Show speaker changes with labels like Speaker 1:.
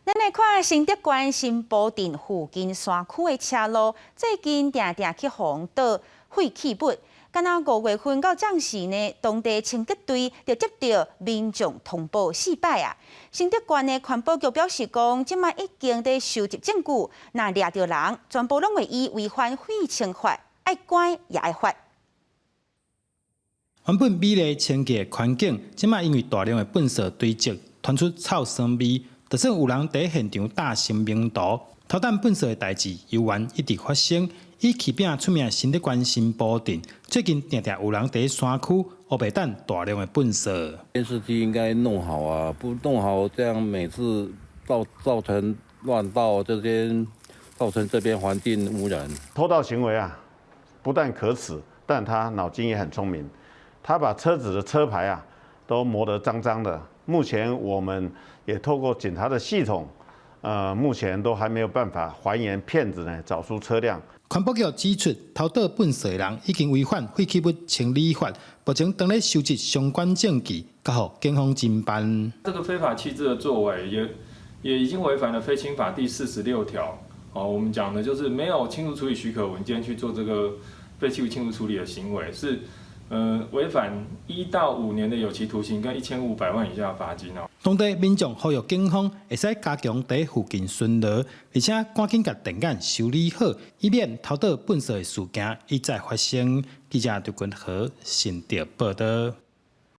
Speaker 1: 咱來看新竹縣新埔鎮附近山區的車路，最近定定去予人倒廢棄物。敢若5月份到這時呢，當地清潔隊就接到民眾通報四擺啊。新竹縣的環保局表示講，這馬已經佇收集證據，若掠著人，全部攏會依違反廢清法，愛關也愛罰。
Speaker 2: 原本美麗清潔的環境，這馬因為大量的糞埽堆積，傳出臭酸味。就算有人佇現場打生命圖，偷擲糞埽的代誌猶原一直發生。以起餅出名的新竹縣新埔鎮，最近定定有人佇山區烏白擲大量的糞埽。
Speaker 3: 監視器應該弄好啊，不弄好，這樣每次造成亂倒這邊，造成這邊環境污染。
Speaker 4: 偷盜行為啊，不但可恥，但他腦筋也很聰明，他把車子的車牌啊都磨得髒髒的。目前我們也透過警察的系統，目前都還沒有辦法還原騙子呢，找出車輛。
Speaker 2: 環保局指出，偷倒糞埽的人已經違反廢棄物清理法，目前正咧收集相關證據，交予警方偵辦。
Speaker 5: 這個非法棄置的作為也已經違反了廢清法第46條。哦，我們講的就是沒有清除處理許可文件去做這個廢棄物清除處理的行為，是違反1到5年的有期徒刑跟1500萬以下罰金哦。
Speaker 2: 當地民眾呼籲警方會使加強佇附近巡邏，而且趕緊共電眼修理好，以免偷倒糞埽的事件一再發生。記者劉君和新竹報導。